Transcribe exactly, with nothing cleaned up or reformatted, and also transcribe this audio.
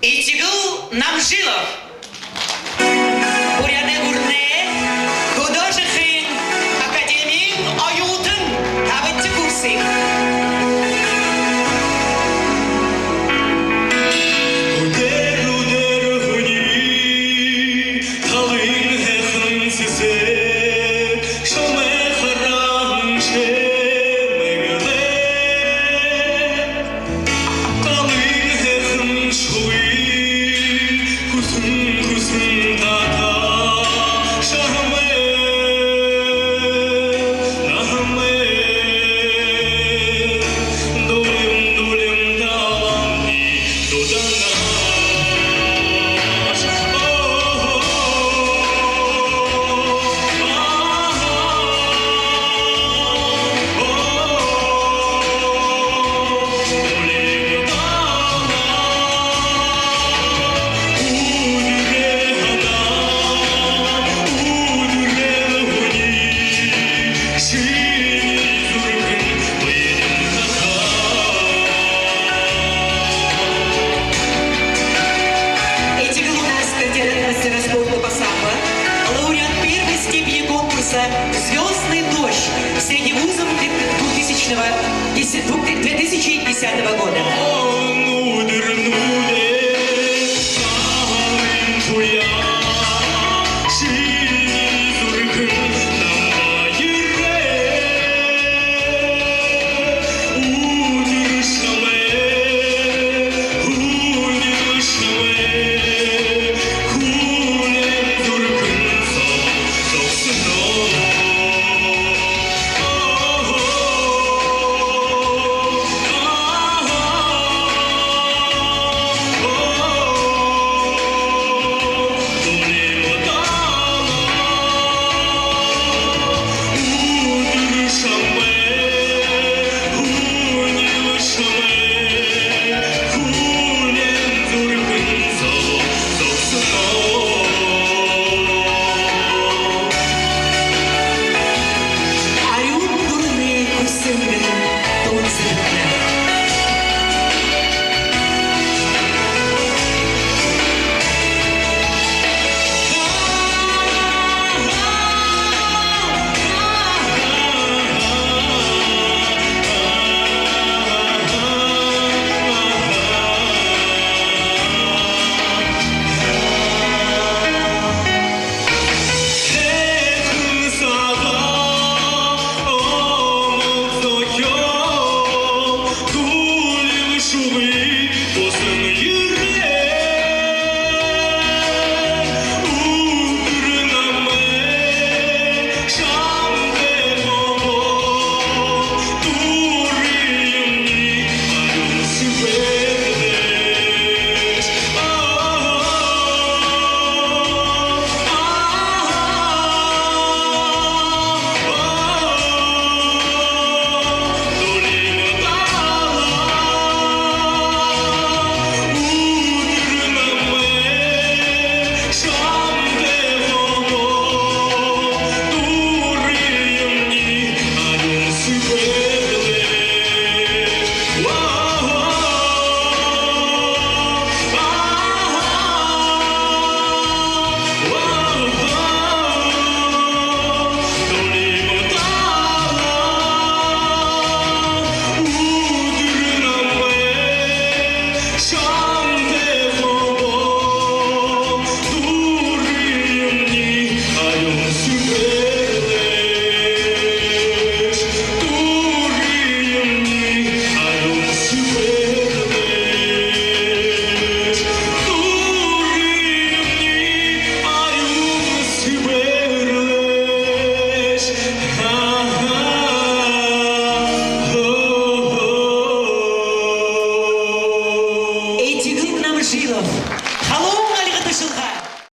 Этигэл Намжилов. Буряадай гүрэнэй художественный академиин оюутан, табадахи курсын. Үдэр, үдэр һүни, талын һайхан сэсэг, шамайе хараһан шэмэглээ. Талын һайхан шугы хүсэн хүсэн татаа шахамэ, нахамэ, дулим дулим талаан дууданааш. Этигэл у нас кандидат мастера спорта по самбо, лауреат первой степени конкурса «Звёздный дождь» среди вузов две тысячного, две тысячи десятого года.